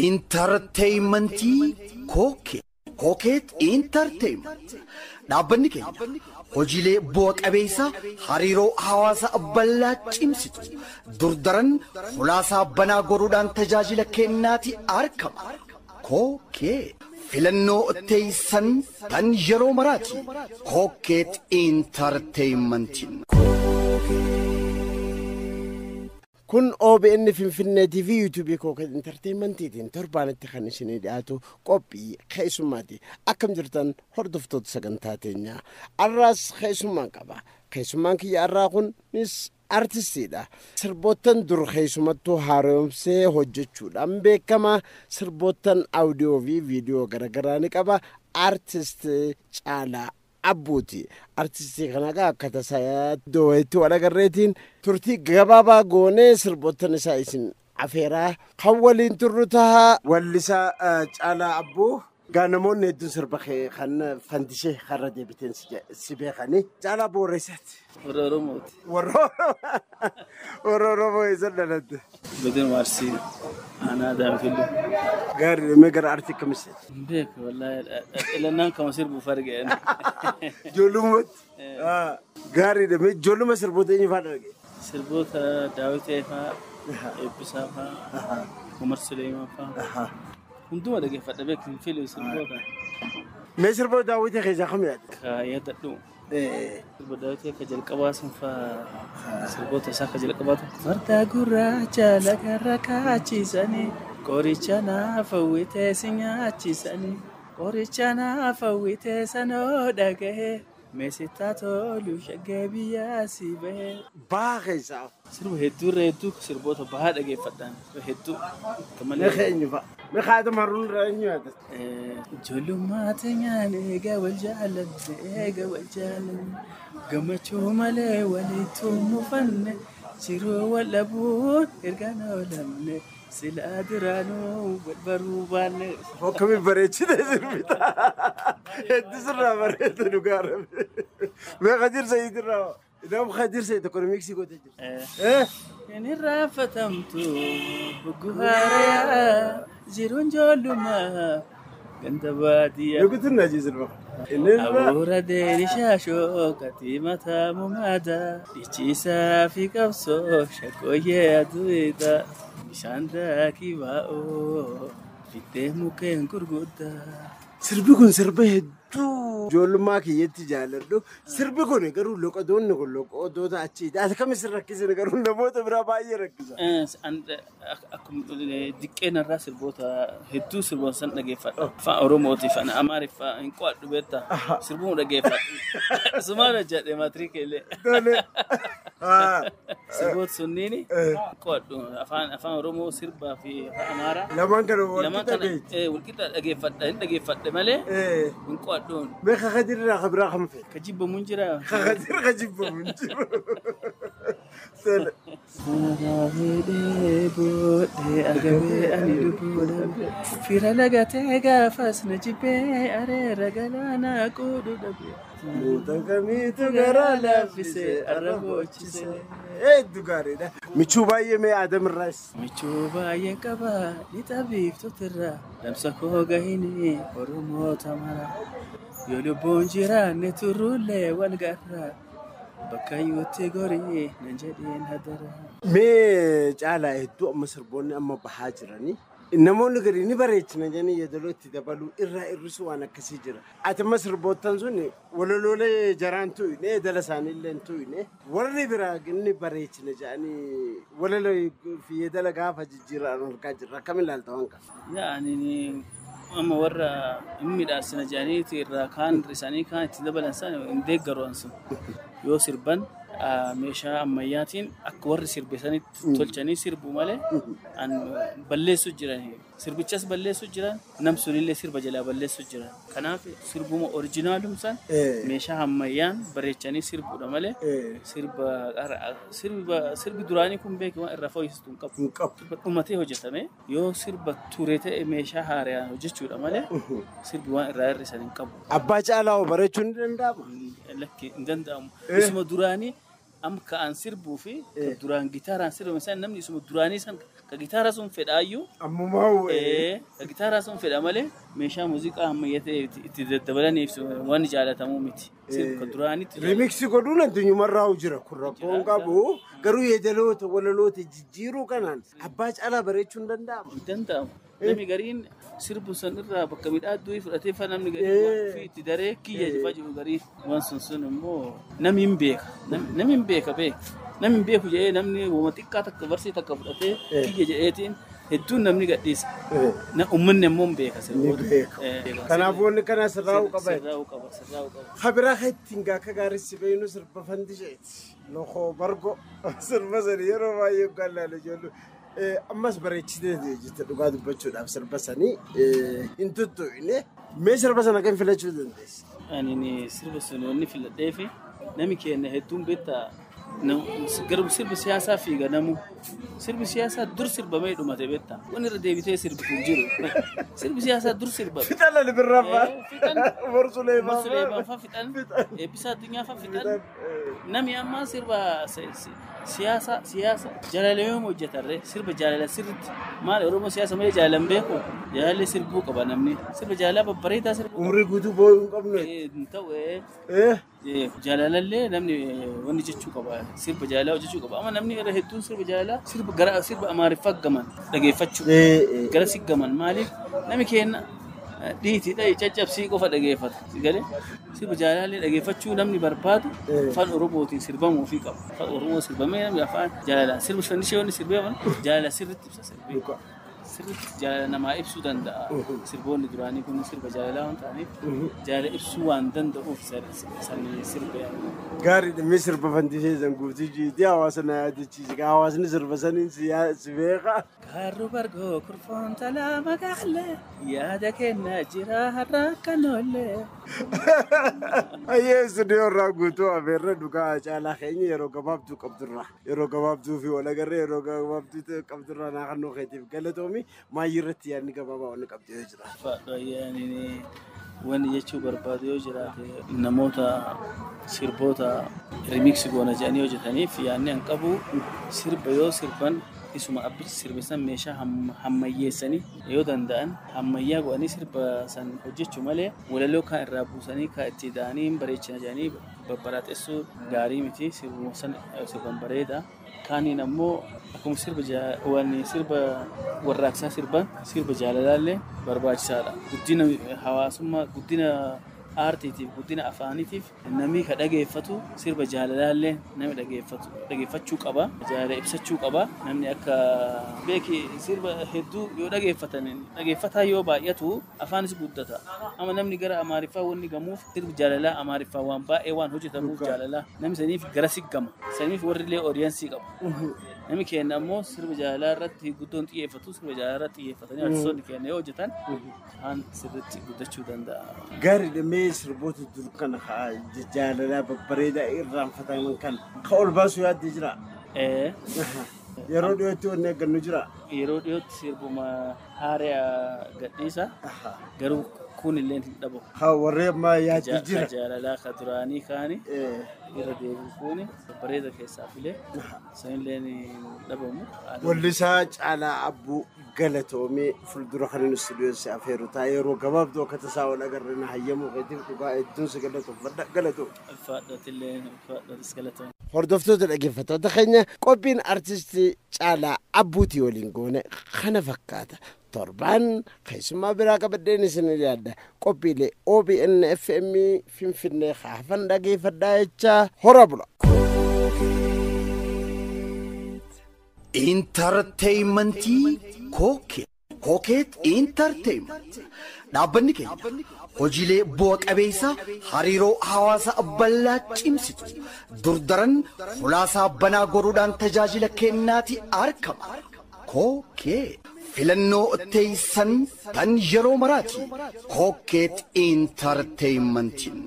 Intarteeymentii Kookee. Kookeet Intarteeyment. Dhaabbanni keenya hojiilee bu'a qabeessa hariiroo hawaasa bal'aa cimsitu durdaran hulaasaa banaa godhuudhaan tajaajila kennaati argama. Kookee filannoo teessan tan yeroo maraati. Kookeet Intarteeymentiin. Kun OBN Finfinneetii fi yuutuubii Kookeet Intarteeymentiitiin torbaanitti kan isinii dhiyaatu qophii keessummaati. Akkam jirtan hordoftoota sagantaa teenyaa. Arraas keessummaan qaba. Keessummaan kiyya arraa kunis artistiidha. Sirboottan dur keessumattuu haaromsee hojjechuudhaan beekama. Sirboottan audiyoo fi viidiyoo garaagaraa ni qaba. Artist Caalaa Abbuuti. Artistii kana akka tasaa iddoo wayiitti wal agarreetiin turtii gabaabaa goonee sirboottan isaa isin afeeraa kan waliin turru taha. Wallisaa Caalaa Abbuu. Gaa namoonni hedduun sirba kan fandishee karra deebiteen si beekanii. Caalaa Abbuu warra eessaati? Warra Oromooti. Warra Oromoo eessa dhalatte? Godina Arsii aanaa Daawitullee. Gaarii mee gara artii akkamitti? Hin beeku wallaahi ilannaan kama sirbuuf argee. Ijoollummaatti. Gaariidha mee ijoollummaa sirboota eenyu fa'aa dhagee? Sirboota Daawitee fa'aa, Eebbisaa fa'aa, Umar Suleeman fa'aa. Hunduma dhageeffadha beeku hin filu sirboota. Mee sirboota Daawitee keessaa kam yaadda? Ka yaadadhu. Sirba Daawitee ka jalqabaa sun fa'aa sirboota isaa ka jalqabaa tokko. Farda gurraacha lagarra kaachisanii qoricha naaf hawwitee si nyaachisanii qoricha naaf hawwitee sanoo dhagahee meesittaa tolu shaggee biyyaa si bahee. Bahaa keessaa. Sirba hedduu irra hedduu sirboota bahaa dhageeffadhaan hedduu. Mee eenyu fa'a? Mee haadha maruun irraa eenyu yaadda? Ijoollummaa teenyaan eega wal jaallanne eega wal jaallanne gammachuu malee walitti mufanne jiruu wal dhabuun ergaan oolamne silaa duraanuu wal baruu baanne. Akkamiin bareechite sirbita. Hedduu sirraa bareeda dhugaa rabbi. Mee Kadir Sa'iid irraa Idaam Kadir Sa'iid ekonomiksii gootee jirti. Inni raafatamtu buguhaarayaa jiruun ijoollummaa ganda baadiyyaa. Eeguutu na ajjeese sirba. Abuura deerishaa shookatii mataa mumaada dhichiisaa fi qabsoo shakkooyyee aduudha bishaan daakii baa'oo fittee mukkeen gurguddaa. Sirbi kun sirba hedduu ijoollummaa kiyyatti jaalladhu. Sirbi kun garuu loqodoonni kun loqodoota achiiti. Ati kam isin rakkisine garuu namoota biraa baay'ee rakkisa. Akkuma diqqeen irraa sirboota hedduu sirboota san dhageeffadha. Afaan Oromootii fi Amaariffaa hin qo'adhu beektaa. Sirbuma dhageeffadha. Sumaan hojjedhe maatiriikii illee. Sirboota sunniin qo'adhu afaan Oromoo sirbaa fi afaan Amaaraa. Lamaan kana walqixa beekti. Walqixa dhageeffadha hin dhageeffadhe malee hin qo'adhuun. Mee Kadir irraa kan biraa kam fe'e? Ka jibbamu hin jiraa? Kadir ka jibbamu hin jiru. Agabee booddee agabee ani lubbuudhabe fira lagatee gaafas na jibbee areera galaanaa quudhu dhabe. Muutan kamiitu garaa laaffisee arra boochisee. Hedduu gaariidha. Michuu baay'ee mee Adam irraas? Michuu baay'een qaba lixa biiftuutirra dhamsa koo gahini Oromoota mara yoo lubbuun jiraanne turullee wal garra. Bakka yuutti gorii nan jedheen hadara. Mee Caalaa hedduu amma sirboonni amma bahaa jiranii namoonni gadi ni bareechina jedhanii yeedaloo itti dabaluu irraa hir'isuu waan akkasii jira. Ati amma sirboottan sun walaloolee jaraan tu'ine yeedala isaanii illee tu'ine warri biraa inni bareechina jedhanii walaloo fi yeedala gaafa jijjiiraan argaa jirra. Akkam ilaalta waan kana? Yaani amma warra hin midhaasina jedhaniiti irraa kaan hir'isanii kaan itti dabalan sana hin deeggaru sun. Yoo sirban meeshaa ammayyaatiin akka warri sirbe sanitti tolchanii sirbu malee balleessu jiran. Sirbichas balleessu jiran nam sunillee sirba jalaa balleessu jiran. Kanaaf sirbuma orijinaalumsaan meeshaa ammayyaan bareechanii sirbuudha malee sirbi duraanii kun beeku waan irraa fooyyessitu hin qabu. Sirba dhumatee hojjetame yoo sirba ture ta'e meeshaa haaraan hojjechuudha malee sirbi waan irraa hir'isan hin qabu. Abbaa Caalaa hoo bareechuun ni danda'ama? Lakki hin danda'amu. Isuma duraanii Amma ka'an sirbuu fi duraan gitaaraan sirbamu isaan namni isuma duraanii san ka gitaara sun fedhaayyuu. Ammumaa Ka gitaaraa sun fedha malee meeshaa muuziqaa ammayyaa ta'e itti daddabalaniif waan jaalatamuu miti. Sirba duraanitti. Rimiksii godhuun addunyumarraa jira kun rakkoon qabu garuu yeedaloota walaloota jijjiiruu kanaan abbaa caalaa bareechuu hin danda'amu. Hin danda'amu. Namni gariin sirbu san irraa bakka midhaaduu fudhatee fa namni gariin fi itti daree kiyya jifaa jiru garii waan sun sun immoo namni hin beeka. Namni hin beeka beeka. Namni hin beeku jedhee namni wama xiqqaa takka barsii takka fudhatee kiyya jedheetiin hedduun namni gadhiisa. Uummanni immoo hin beeka sirboota. Kanaafuu wanni kana sirraa'uu qaba. Sirraa'uu qaba sirraa'uu qaba. Kabiraa ittiin akka gaaritti beeknu sirba fandisheeti. Lokoo bargo sirba sani yeroo baay'ee gaallaale ijoollu. Ammas bareechitee jirti dhugaa dubbachuudhaaf sirba sanii hin tuttuqne. Mee sirba sana kan filachuu dandeessi? Ani sirba sun wanni filadhee fi namni keenya hedduun beektaa garuu sirbi siyaasaa fiiga namu sirbi siyaasaa dur sirbamee dhumate beektaa wanni irra deebitee sirbitu hin jiru sirbi siyaasaa dur sirbame. Fixan Ali Birraa fa'aa. Fixan. Umar Suleemaan Suleemaan fa'aa fixan. Eebbisaa Addunyaa fa'aa fixan. Namni ammaa sirba siyaasa siyaasa jaalala yoom hojjetarree sirba jaalala sirriitti maal Oromoo siyaasa malee jaalala hin beeku jaalallee sirbuu qaba namni sirba jaalalaa babbareedaa sirbuu qaba. Umrii guutuu boo'uu hin qabnu. Hin ta'u jaalalallee namni wanni jechuu qaba sirba jaalalaa hojjechuu qaba amma namni irra hedduun sirba jaalalaa sirba gara sirba amaariffaa gaman dhageeffachuu gara si gaman maaliif namni keenya dhiitii dhahi caccabsii qofa dhageeffata galee sirba jaalallee dhageeffachuu namni barbaadu afaan oromootiin sirbamuu ofii qaba afaan oromoo sirbamee namni afaan jaalalaa sirba shan wanni sirbee jaalala sirriitti ibsa sirbee. Sirriitti jaalala namaa ibsuu danda'a. Sirboonni duraanii kun sirba jaalalaa waan ta'aniif jaalala ibsuu waan danda'uuf sanii sirba. Gaariidha mee sirba fandishee san guutuu jiitii hawaasa na yaadachiise. Hawaasni sirba saniin si beeka. Gaarru bargoo kurfoon talaa magaalee yaada kenna jira har'a kan oolle. Ayyee istuudiyoo irraa guutuu afeerra dhugaa caalaa keenya yeroo gabaabduu qabdurra. Yeroo gabaabduu fi wal agarree yeroo gabaabduu qabdurra naa kan nuu keetiif galatoomi maayyii irratti yaadni gabaabaa wanni qabdu yoo jiraate. Wanni jechuu barbaadu yoo jiraate namoota sirboota rimiiksi goona jedhanii hojjetaniif yaadni an qabu sirba yoo sirban isuma abbichi sirbe san meeshaa hammayyeessanii yoo danda'an hammayyaa godhanii sirba san hojjechuu malee walaloo kan irraa buusanii kan itti da'anii hin bareechina jedhanii babbaraaxessuu gaarii miti sirbuma san sirban bareeda. Kaaniin ammoo akkuma sirba sirba warraaqsaa sirban sirba jaalalaallee barbaachisaadha. Guddina hawaasummaa guddina aartiitiif guddina afaaniitiif namni ka dhageeffatu sirba jaalalaallee namni dhageeffachuu qaba. Jaalala ibsachuu qaba. Namni akka beeki sirba hedduu yoo dhageeffatan dhageeffataa yoo baay'atu afaanis guddata. Amma namni gara Amaariffaa wanni gamuuf sirbi jaalalaa Amaariffaa waan baay'ee waan hojjetamuuf jaalalaa namni saniif gara gamu. Saniif warri illee oodiyensii qabu. Namni keenya ammoo sirba jaalalaa irratti guddoon xiyyeeffatu sirba jaalalaa irratti xiyyeeffatanii artistoonni keenya yoo hojjetan afaan sirriitti guddachuu danda'a. Gaariidha mee sirboota dur kana jaalalaa babbareedaa irraanfataman kan ka ol baasuu yaaddee jira. Yeroo dhiyootti wanni eeggannu jira. Yeroo dhiyootti sirbuma haaraa gadhiisa garuu kun illee hin dhabu. Warri ammaa yaaddee jira. Jaalalaa ka duraanii kaani irra deebi'u kuni babbareeda keessaa filee sanillee hin dhabamu. Wallisaa Caalaa Abbuu galatoomee fuuldura kan inni istuudiyoo si afeeru ta'a yeroo gabaabduu akka tasaa wal agarre na hayyamuu keetiif dhugaa hedduun si galatoomfadha galatoom. Ulfaadhootillee ulfaadhootis galatoom. Hordoftoota dhaggeeffattoota keenya qophiin artistii Caalaa Abbuutii waliin goone kana fakkaata. Torbaan keessummaa biraa qabadheen isin yaadda. Qophiilee OBN FM Finfinnee haafan dhageeffadhaa jechaa hora bula. Intarteeymentii Kookeet. Kookeet Intarteeyment. Dhaabbanni keenya hojiilee bu'a qabeessa hariiroo hawaasaa bal'aa cimsitu durdaran hulaasaa banaa godhuudhaan tajaajila kennaati argama. Kookeet filannoo teessan tan yeroo maraati. Kookeet Intarteeymentiin.